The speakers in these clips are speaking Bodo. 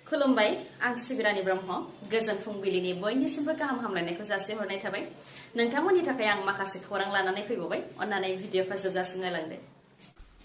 खुलुमबाय आं सिबि रानि ब्रह्म गोजोन फुंबिलिनि बयनिसिमबो गाहाम हामलायनायखौ जासिहरनाय थाबाय नोंथांमोननि थाखाय आं माखासे खौरां लानानै फैबावबाय अन्नानै भिडिअखौ जोबजासिम नायलांदो।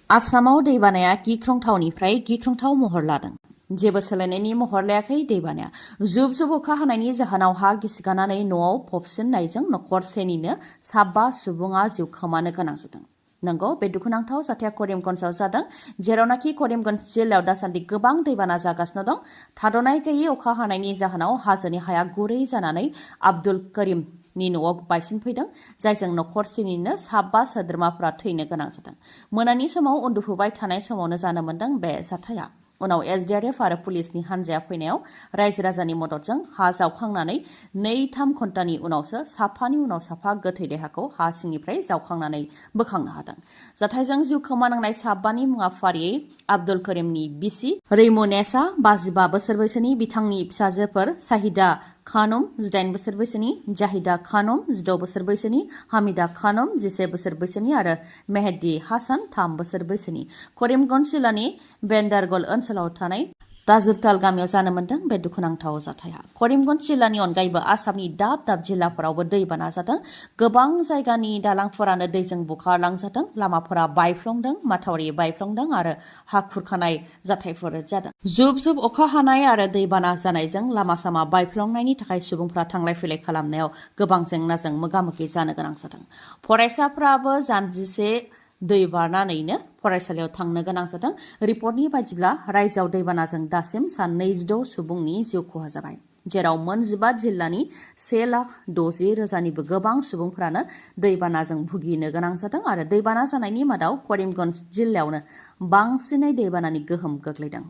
आसामाव दैबानाया गिख्रंथावनिफ्राय गिख्रंथाव महर लादों। जेबो सोलायनायनि महर लायाखै दैबानाया जुब जुब अखा हानायनि जाहोनाव हा गिसिगानानै न'आव फबसिननायजों नखरसेनिनो साबा सुबुङा जिउ खोमानो गोनां जादों। नंगौ बे दुखुनांथाव जाथाया करिमगन्जआव जादों जेरावनाखि करिमगन्ज जिल्लायाव दासान्दि गोबां दैबाना जागासिनो दं। थाद'नाय गैयै अखा हानायनि जाहोनाव हाजोनि हाया गुरै जानानै आब्दुल करिमनि न'आव बायसिनफैदों जायजों नखरसेनिनो साबा सोद्रोमाफोरा थैनो गोनां जादों। मोनानि समाव उन्दुफुबाय थानाय समावनो जानो मोन्दों बे जाथाया। उनाव एसडिआरएफ आरो पुलिसनि हान्जाया फैनायाव रायजो राजानि मददजों हा जावखांनानै 2-3 घन्टानि उनावसो साफानि उनाव साफा गोथै देहाखौ हा सिंनिफ्राय जावखांनानै बोखांनो हादों। जाथायजों जिउ खोमानांनाय साबानि मुङा फारियै आब्दुल करिमनि बिसि रैमुनेसा 55 बोसोर बैसोनि, बिथांनि फिसाजोफोर साहिदा खानम 18 बोसोर बैसोनि, जाहिदा खानम 16 बोसोर बैसोनि, हामिदा खानम 11 बोसोर बैसोनि आरो मेहेदी हासान 3 बोसोर बैसोनि। करिमगन्ज जिल्लानि बेन्डारगल ओनसोलाव थानाय दाजुरताल गामियाव जानो मोन्दों बे दुखुनांथाव जाथाया। करिमगन्ज जिल्लानि अनगायैबो आसामनि दाब दाब जिल्लाफोरावबो दैबाना जादों। गोबां जायगानि दालांफोरानो दैजों बुखारलांजादों, लामाफोरा बायफ्लंदों, माथावरि बायफ्लंदों आरो हा खुरखानाय जाथायफोर जादों। जुब जुब अखा हानाय आरो दैबाना जानायजों लामा सामा बायफ्लंनायनि थाखाय सुबुंफ्रा थांलाय फैलाय खालामनायाव गोबां जेंनाजों मोगा मोगि जानो गोनां जादों। फरायसाफ्राबो जानजिसे दै बारनानैनो फरायसालियाव थांनो गोनां जादों। रिपर्टनि बायदिब्ला रायजोआव दैबानाजों दासिम सा 26 सुबुंनि जिउ खहा जाबाय, जेराव मोन 15 जिल्लानि 1,60,000 गोबां सुबुंफ्रानो दैबानाजों भुगिनो गोनां जादों आरो दैबाना जानायनि मादाव करिमगन्ज जिल्लायावनो बांसिनै दैबानानि गोहोम गोग्लैदों।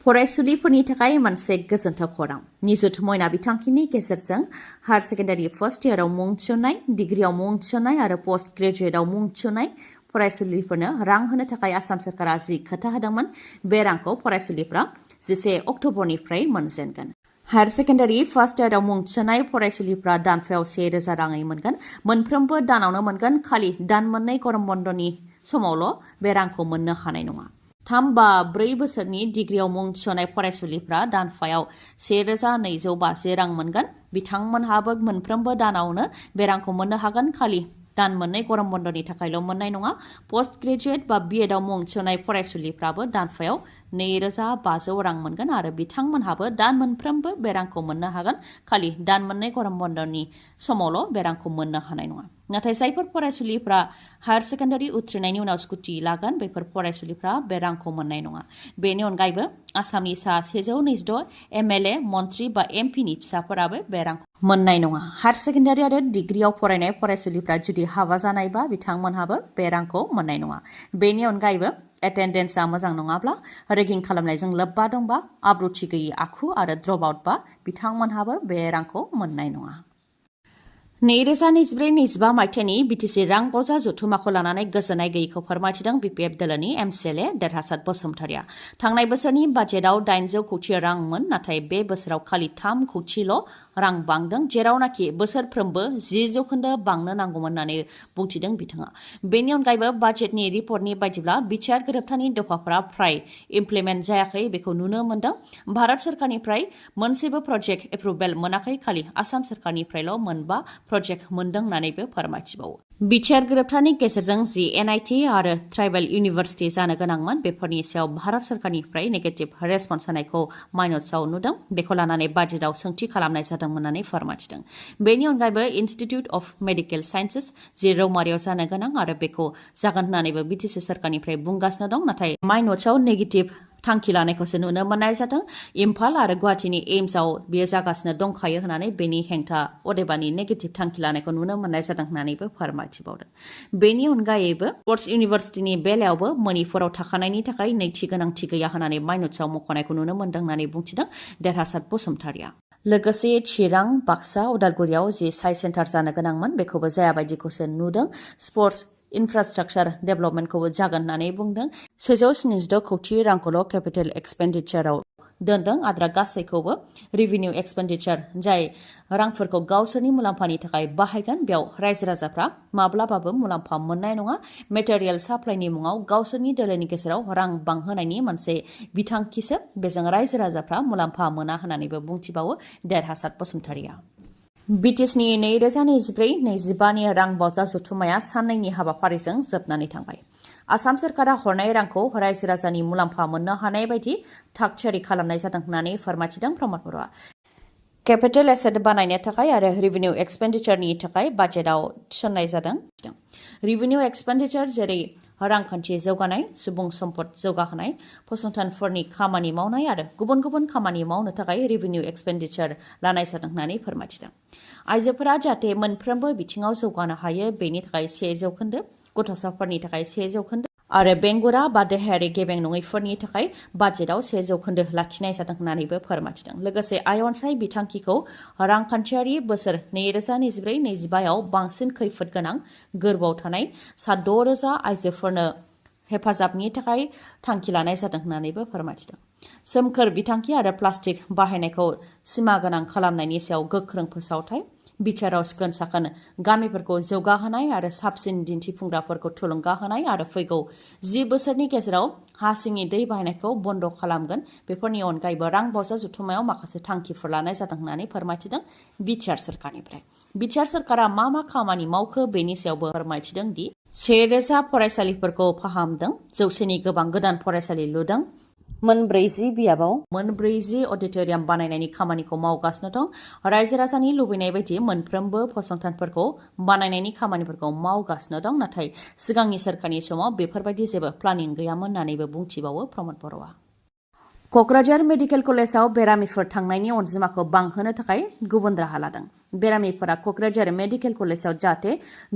फरायसुलिफोरनि थाखाय मोनसे गोजोनथाव खौरां। निजुत मयना बिथांखिनि गेजेरजों हायार सेकेन्डारि फार्स्ट इयाराव मुं थिसननाय, डिग्रियाव मुं थिसननाय आरो पोस्ट ग्रेजुएटआव मुं थिसननाय फरायसुलिफोरनो रां होनो थाखाय आसाम सरकारा जि खोथा होदोंमोन बे रांखौ फरायसुलिफ्रा 11 अक्ट'बरनिफ्राय मोनजेनगोन। हायार सेकेन्डारि फार्स्ट इयाराव मुं थिसननाय फरायसुलिफ्रा दानफायाव 1,000 राङै मोनगोन। मोनफ्रोमबो दानावनो मोनगोन, खालि दान मोननै गरम बन्दनि समावल' बे रांखौ मोननो हानाय नङा। 3 बा 4 बोसोरनि डिग्रियाव मुं थिसननाय फरायसुलिफ्रा दानफायाव 1,250 रां मोनगोन। बिथांमोनहाबो मोनफ्रोमबो दानावनो बे रांखौ मोननो हागोन, खालि दान मोननै गरम बन्दनि थाखायल' मोननाय नङा। पोस्ट ग्रेजुएट बा बिएडआव मुं थिसननाय फरायसुलिफ्राबो दानफायाव 2,500 रां मोनगोन आरो बिथांमोनहाबो दान मोनफ्रोमबो बे रांखौ मोननो हागोन, खालि दान मोननै गरम बन्दनि समावल' बे रांखौ मोननो हानाय नङा। नाथाय जायफोर फरायसुलिफ्रा हायार सेकेन्डारि उथ्रिनायनि उनाव स्कुटि लागोन बेफोर फरायसुलिफ्रा बे रांखौ मोननाय नङा। बेनि अनगायैबो आसामनि सा 126 एमएलए, मन्त्रि बा एमपिनि फिसाफोराबो बे रांखौ मोननाय नङा। हायार सेकेन्डारि आरो डिग्रियाव फरायनाय फरायसुलिफ्रा जुदि हाबा जानायबा बिथांमोनहाबो बे रांखौ मोननाय नङा। बेनि अनगायैबो एटेन्डेन्सआ मोजां नङाब्ला, रेगिं खालामनायजों लोब्बा दंबा, आब्रुथि गैयि आखु आरो ड्रप आउटबा बिथांमोनहाबो बे रांखौ मोननाय नङा। 2024-25 मायथाइनि बिटिसि रां बजा जथुमाखौ लानानै गोजोननाय गैयैखौ फोरमायथिदों बिपिएफ दोलोनि एमसिएलए देरहासात बसुमतारिया। थांनाय बोसोरनि बाजेटआव 800 कौटि रांमोन, नाथाय बे बोसोराव खालि 3 कौटिल' रां बांदों, जेरावनाखि बोसोरफ्रोमबो 10% बांनो नांगौमोन होननानै बुंथिदों बिथाङा। बेनि अनगायैबो बाजेटनि रिपर्टनि बायदिब्ला बिटिआर गोरोबथानि दफाफोरा फ्राय इमप्लिमेन्ट जायाखै बेखौ नुनो मोन्दों। भारत सरकारनिफ्राय मोनसेबो प्रजेक्ट एप्रुभेल मोनाखै, खालि आसाम सरकारनिफ्रायल' 4 प्रजेक्ट मोन्दों होननानैबो फोरमायथिबावो। बिटिआर गोरोबथानि गेजेरजों जि एनआइटि आरो ट्राइबेल इउनिभार्सिटि जानो गोनांमोन बेफोरनि सायाव भारत सरकारनिफ्राय नेगेटिभ रेसपन्स होनायखौ माइनसाव नुदों। बेखौ लानानै बाजेटआव सोंथि खालामनाय जादों होननानै फोरमायथिदों। बेनि अनगायैबो इनस्टिट्युट अफ मेडिकेल साइन्सेस जि रौमारियाव जानो गोनां आरो बेखौ जागोन होननानैबो बिटिसि सरकारनिफ्राय बुंगासिनो दं, नाथाय माइनसाव नेगेटिभ थांखि लानायखौसो नुनो मोननाय जादों। इम्फाल आरो गुवाहाटीनि एम्सआव बेयो जागासिनो दंखायो होननानै बेनि हेंथा अदेबानि नेगेटिभ थांखि लानायखौ नुनो मोननाय जादों होननानैबो फोरमायथिबावदों। बेनि अनगायैबो स्पर्ट्स इउनिभार्सिटिनि बेलायावबो मणिपुराव थाखानायनि थाखाय नैथि गोनांथि गैया होननानै माइनसाव मख'नायखौ नुनो मोन्दों होननानै बुंथिदों देरहासात बसुमतारिया। लोगोसे चिरां, बाक्सा, उदालगुरियाव जि साइन्स सेन्टार जानो गोनांमोन बेखौबो जायाबायदिखौसो नुदों। स्पर्ट्स इनफ्रास्ट्राक्चार डेभेलपमेन्टखौबो जागोन होननानै बुंदों। 176 कौटि रांखौल' केपिटेल एक्सपेन्डिचाराव दोनदों आद्रा गासैखौबो रेभिनिउ एक्सपेन्डिचार जाय रांफोरखौ गावसोरनि मुलाम्फानि थाखाय बाहायगोन बेयाव रायजो राजाफ्रा माब्लाबाबो मुलाम्फा मोननाय नङा मेटेरियेल साप्लाइनि मुङाव गावसोरनि दोलोनि गेजेराव रां बांहोनायनि मोनसे बिथांखिसो बेजों रायजो राजाफ्रा मुलाम्फा मोना होननानैबो बुंथिबावो देरहासात बसुमतारिया। BTCनि 2024-25नि रां बावजा जथुम्माया साननैनि हाबाफारिजों जोबनानै थांबाय। आसाम सोरखारा हरनाय रांखौ रायजो राजानि मुलाम्फा मोननो हानाय बायदि थाग-थियारि खालामनाय जादों होननानै फोरमायथिदों प्रमद बर'आ। केपिटेल एसेट बानायनो थाखाय आरो रेभिनिउ एक्सपेन्डिचारनि थाखाय बाजेटआव थिसननाय जादों। रेभिनिउ एक्सपेन्डिचार जेरै रांखान्थि जौगानाय, सुबुं सम्पद जौगाहोनाय, फसंथानफोरनि खामानि मावनाय आरो गुबुन गुबुन खामानि मावनो थाखाय रेभिनिउ एक्सपेन्डिचार लानाय जादों होननानै फोरमायथिदों। आइजोफोरा जाहाथे मोनफ्रोमबो बिथिङाव जौगानो हायो बेनि थाखाय 1%, गथ'साफोरनि थाखाय 1% आरो बेंगुरा बा देहायारि गेबें नङैफोरनि थाखाय बाजेटआव 1% लाखिनाय जादों होननानैबो फोरमायथिदों। लोगोसे आय अनसाय बिथांखिखौ रांखान्थियारि बोसोर 2024-25आव बांसिन खैफोद गोनां गोर्बोआव थानाय 6,000 आइजोफोरनो हेफाजाबनि थाखाय थांखि लानाय जादों होननानैबो फोरमायथिदों। सोमखोर बिथांखि आरो प्लास्टिक बाहायनायखौ सिमा गोनां खालामनायनि सायाव गोख्रों फोसावथाय, बिचाराव सिखोन साखोन गामिफोरखौ जौगाहोनाय आरो साबसिन दिन्थिफुंग्राफोरखौ थुलुंगा होनाय आरो फैगौ 10 बोसोरनि गेजेराव हा सिंनि दै बाहायनायखौ बन्द खालामगोन। बेफोरनि अनगायैबो रां बावजा जथुम्मायाव माखासे थांखिफोर लानाय जादों होननानै फोरमायथिदों बिटिआर सोरखारनिफ्राय। बिटिआर सोरखारा मा खामानि मावखो बेनि सायावबो फोरमायथिदों दि 1,000 फरायसालिफोरखौ फाहामदों, 100नि गोबां गोदान फरायसालि लुदों, 40 बियाबाव 40 अडिटोरियाम बानायनायनि खामानिखौ मावगासिनो दं। रायजो राजानि लुबैनाय बायदि मोनफ्रोमबो फसंथानफोरखौ बानायनायनि खामानिफोरखौ मावगासिनो दं। नाथाय सिगांनि सोरखारनि समाव बेफोरबायदि जेबो प्लानिं गैयामोन होननानैबो बुंथिबावो प्रमद बर'आ। क'क्राझार मेडिकेल कलेजाव बेरामिफोर थांनायनि अनजिमाखौ बांहोनो थाखाय गुबुन राहा लादों। बेरामिफोरा क'क्राझार मेडिकेल कलेजाव जाहाथे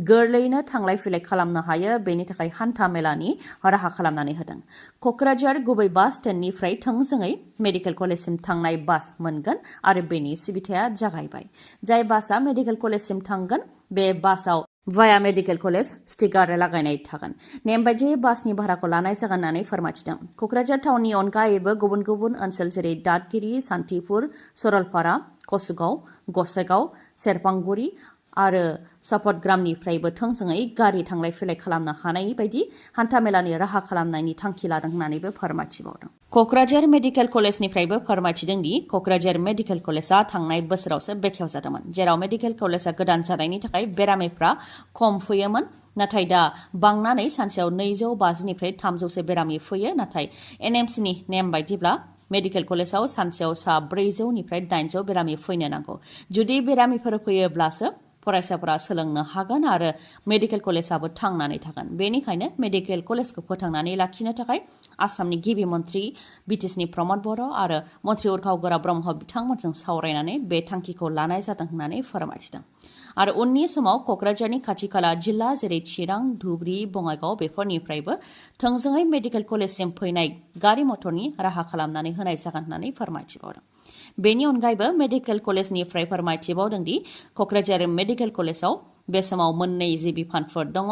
गोरलैयैनो थांलाय फैलाय खालामनो हायो बेनि थाखाय हान्था मेलानि राहा खालामनानै होदों। क'क्राझार गुबै बास स्टेन्डनिफ्राय थोंजोङै मेडिकेल कलेजसिम थांनाय बास मोनगोन आरो बेनि सिबिथाया जागायबाय। जाय बासआ मेडिकेल कलेजसिम थांगोन बे बासआव भाया मेडिकेल कलेज स्टिकार लागायनाय थागोन। नेम बायदियै बासनि भाराखौ लानाय जागोन होननानै फोरमायथिदों। क'क्राझार टाउननि अनगायैबो गुबुन गुबुन ओनसोल जेरै दादगिरि, सान्थिपुर, सरलपारा, कसुगाव, गसाइगाव, सेरफांगुरि आरो सपतग्रामनिफ्रायबो थोंजोङै गारि थांलाय फैलाय खालामनो हानाय बायदि हान्थामेलानि राहा खालामनायनि थांखि लादों होननानैबो फोरमायथिबावदों। क'क्राझार मेडिकेल कलेजनिफ्रायबो फोरमायथिदों दि क'क्राझार मेडिकेल कलेजआ थांनाय बोसोरावसो बेखेवजादोंमोन, जेराव मेडिकेल कलेजआ गोदान जानायनि थाखाय बेरामिफ्रा खम फैयोमोन। नाथाय दा बांनानै सानसेयाव 250निफ्राय 300सो बेरामि फैयो। नाथाय एनएमसिनि नेम बायदिब्ला मेडिकेल कलेजाव सानसेयाव 400निफ्राय 800 बेरामि फैनो नांगौ। जुदि बेरामिफोर फैयोब्लासो फरायसाफोरा सोलोंनो हागोन आरो मेडिकेल कलेजाबो थांनानै थागोन। बेनिखायनो मेडिकेल कलेजखौ फोथांनानै लाखिनो थाखाय आसामनि गिबि मन्त्रि बिटिसिनि प्रमद बर' आरो मन्त्रि उर्खाव ब्रह्म बिथांमोनजों सावरायनानै बे थांखिखौ लानाय जादों होननानै फोरमायथिदों। आरो उननि समाव क'क्राझारनि खाथि खाला जिल्ला जेरै चिरां, धुबरी, बङाइगाव बेफोरनिफ्रायबो थोंजोङै मेडिकेल कलेजसिम फैनाय गारि मटरनि राहा खालामनानै होनाय जागोन होननानै फोरमायथिबावदों। बेनि अनगायैबो मेडिकेल कलेजनिफ्राय फोरमायथिबावदों दि क'क्राझार मेडिकेल कलेजाव बे समाव 2 जिबि फान्डफोर दङ,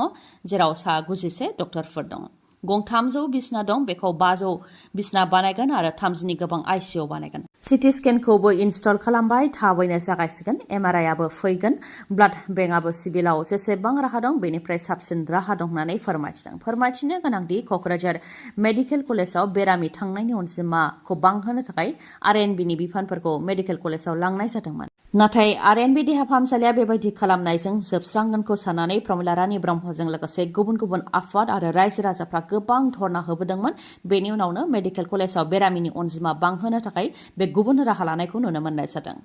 जेराव 91 डक्टरफोर दङ। गं 300 बिसना दं, बेखौ 500 बिसना बानायगोन आरो 30नि गोबां आइसिइउ बानायगोन। सिटि स्केनखौबो इनस्टल खालामबाय, थाबैनो जागायसिगोन। एमआरआइ आबो फैगोन। ब्लाड बेंकआबो सिभिलाव जेसेबां राहा दं बेनिफ्राय साबसिन राहा दं होननानै फोरमायथिदों। फोरमायथिनो गोनांदि क'क्राझार मेडिकेल कलेजाव बेरामि थांनायनि अनजिमाखौ बांहोनो थाखाय आरएनबिनि बिफानफोरखौ मेडिकेल कलेजाव लांनाय जादोंमोन। नाथाय आरएनबि देहा फाहामसालिया बेबायदि खालामनायजों जोबस्रांगोनखौ साननानै प्रमिला रानी ब्रह्मजों लोगोसे गुबुन गुबुन आफाद आरो रायजो राजाफ्रा गोबां धरना होबोदोंमोन। बेनि उनावनो मेडिकेल कलेजाव बेरामिनि अनजिमा बांहोनो थाखाय बे गुबुन राहा लानायखौ नुनो मोननाय जादों।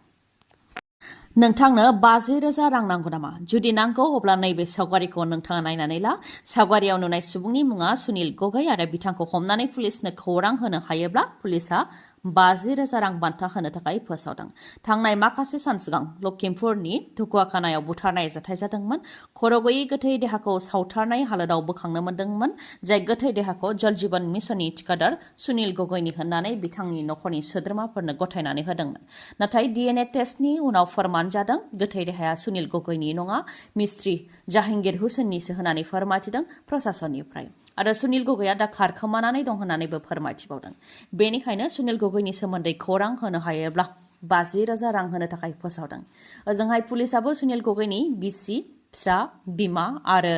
नोंथांनो 50,000 रां नांगौ नामा? जुदि नांगौ अब्ला नैबे सावगारिखौ नोंथाङा नायनानै ला। सावगारियाव नुनाय सुबुंनि मुङा सुनिल गगৈ आरो बिथांखौ हमनानै पुलिसनो खौरां होनो हायोब्ला पुलिसआ 50,000 रां बान्था होनो थाखाय फोसावदों। थांनाय माखासे सान सिगां लखिमपुरनि धुकुवाखानायाव बुथारनाय जाथाय जादोंमोन। खर' गैयै गोथै देहाखौ सावथारनाय हालोदाव बोखांनो मोन्दोंमोन, जाय गोथै देहाखौ जल जीवन मिशननि थिखादार सुनिल गगैनि होननानै बिथांनि नखरनि सोद्रोमाफोरनो गथायनानै होदोंमोन। नाथाय डिएनए टेस्टनि उनाव फोरमान जादों गोथै देहाया सुनिल गगैनि नङा, मिस्ट्रि जाहांगीर हुसैननिसो होननानै फोरमायथिदों प्रशासननिफ्राय। आरो सुनील गगैया दा खारखोमानानै दं होननानैबो फोरमायथिबावदों। बेनिखायनो सुनील गगैनि सोमोन्दै खौरां होनो हायोब्ला 50,000 रां होनो थाखाय फोसावदों। ओजोंहाय पुलिसाबो सुनील गगैनि बिसि फिसा बिमा आरो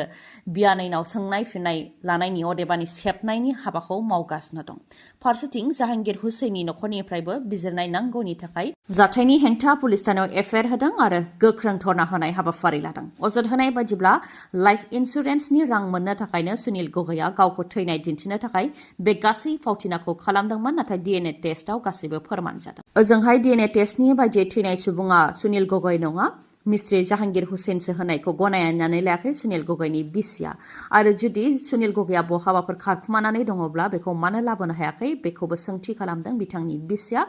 बियानैनाव सोंनाय फिननाय लानायनि अदेबानि सेबनायनि हाबाखौ मावगासिनो दं। फारसेथिं जाहांगीर हुसैननि नखरनिफ्रायबो बिजिरनाय नांगौनि थाखाय जाथायनि हेंथा पुलिस थानायाव एफआइआर होदों आरो गोख्रों धरना होनाय हाबाफारि लादों। अजद होनाय बायदिब्ला लाइफ इन्सुरेन्सनि रां मोननो थाखायनो सुनील गगैया गावखौ थैनाय दिन्थिनो थाखाय बे गासै फावथिनाखौ खालामदोंमोन, नाथाय डिएनए टेस्टआव गासैबो फोरमान जादों। ओजोंहाय डिएनए टेस्टनि बायदियै थैनाय सुबुङा सुनील गगै नङा, मिस्ट्रि जाहांगीर हुसैनसो होनायखौ गनायनानै लायाखै सुनील गगैनि बिसिया। आरो जुदि सुनील गगैया बहाबाफोर खारखुमानानै दङब्ला बेखौ मानो लाबोनो हायाखै बेखौबो सोंथि खालामदों बिथांनि बिसिया।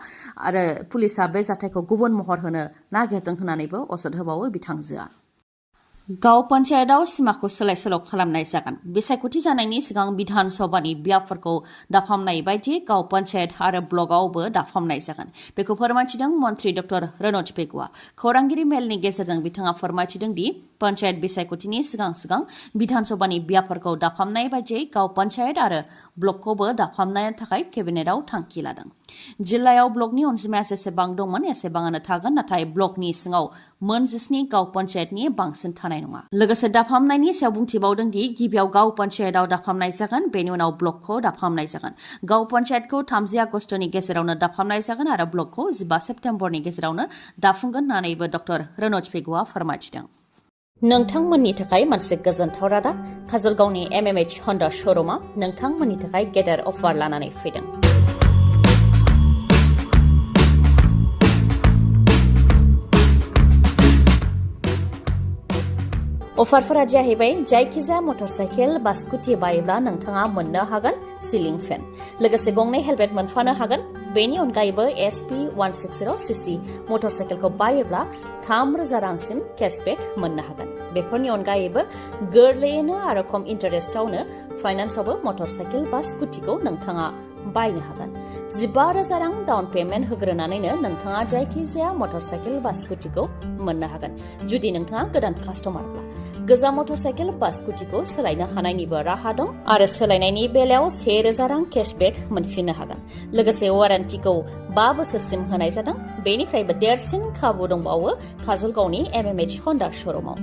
आरो पुलिसा बे जाथायखौ गुबुन महर होनो नागिरदों होननानैबो अजद होबावो बिथांजोआ। गाव पन्चायतआव सिमाखौ सोलाय सोल' खालामनाय जागोन। बिसायख'थि जानायनि सिगां बिधान सभानि बियाबफोरखौ दाफामनाय बायदि गाव पन्चायत आरो ब्लकआवबो दाफामनाय जागोन। बेखौ फोरमायथिदों मन्त्रि डक्टर रनज पेगुआ। खौरांगिरि मेलनि गेजेरजों बिथाङा फोरमायथिदों दि पन्चायत बिसायख'थिनि सिगां सिगां बिधान सभानि बियाबफोरखौ दाफामनाय बायदियै गाव पन्चायत आरो ब्लकखौबो दाफामनो थाखाय केबिनेटआव थांखि लादों। जिल्लायाव ब्लकनि अनजिमाया जेसेबां दंमोन एसेबांनो थागोन, नाथाय ब्लकनि सिङाव मोन 19 गाव पन्चायतनि बांसिन थानाय नङा। लोगोसे दाफामनायनि सायाव बुंथिबावदों दि गिबियाव गाव पन्चायतआव दाफामनाय जागोन, बेनि उनाव ब्लकखौ दाफामनाय जागोन। गाव पन्चायतखौ 30 आगस्तनि गेजेरावनो दाफामनाय जागोन आरो ब्लकखौ 15 सेप्तेम्बरनि गेजेरावनो दाफुंगोन होननानैबो डक्टर रनज पेगुआ फोरमायथिदों। नोंथांमोननि थाखाय मोनसे गोजोनथाव रादाब। काजलगावनि MMH हन्डा श'रुमा नोंथांमोननि थाखाय गेदेर अफार लानानै फैदों। अफारफोरा जाहैबाय जायखिजाया मटरसाइकेल बा स्कुटि बायोब्ला नोंथाङा मोननो हागोन सिलिं फेन, लोगोसे गंनै हेलमेट मोनफानो हागोन। बेनि अनगायैबो SP 160cc मटरसाइकेलखौ बायोब्ला 3,000 रांसिम केशबेक मोननो हागोन। बेफोरनि अनगायैबो गोरलैयैनो आरो खम इन्टारेस्टआवनो फाइनान्सआवबो मटरसाइकेल बा स्कुटिखौ नोंथाङा बायनो हागोन। 15,000 रां डाउन पेमेन्ट होग्रोनानैनो नोंथाङा जायखिजाया मटरसाइकेल बा स्कुटिखौ मोननो हागोन। जुदि नोंथाङा गोदान कास्टमारब्ला गोजाम मटरसाइकेल बा स्कुटिखौ सोलायनो हानायनिबो राहा दं आरो सोलायनायनि बेलायाव 1,000 रां केशबेक मोनफिननो हागोन। लोगोसे वारेन्टिखौ 5 बोसोरसिम होनाय जादों। बेनिफ्रायबो देरसिन खाबु दंबावो काजलगावनि MMH हन्डा श'रुमाव।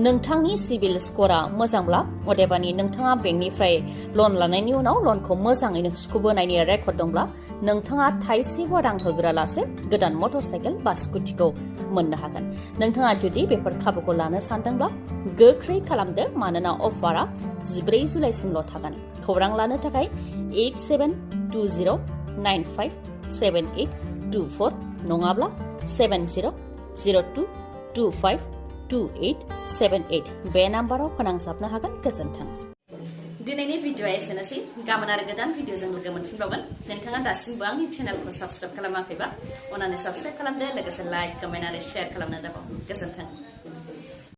नोंथांनि सिभिल स्क'रा मोजांब्ला, अदेबानि नोंथाङा बेंकनिफ्राय लन लानायनि उनाव लनखौ मोजाङैनो सुख'बोनायनि रेकर्ड दंब्ला, नोंथाङा थाइसेबो रां होग्रालासे गोदान मटरसाइकेल बा स्कुटिखौ मोननो हागोन। नोंथाङा जुदि बेफोर खाबुखौ लानो सानदोंब्ला गोख्रै खालामदो, मानोना अफारा 14 जुलाइसिमल' थागोन। खौरां लानो थाखाय 8720957824 नङाब्ला 7002252878 बे नाम्बाराव फोनांजाबनो हागोन। गोजोन्थों। दिनैनि भिडिअ'आ एसेनोसै। गाबोन आरो गोदान भिडिअ'जों लोगो मोनफिनबावगोन। नोंथाङा दासिमबो आंनि चेनेलखौ साबस्क्राइब खालामाखैबा अन्नानै साबस्क्राइब खालामदो, लोगोसे लाइक, कमेन्ट आरो शेयार खालामनो दाबाव। गोजोन्थों।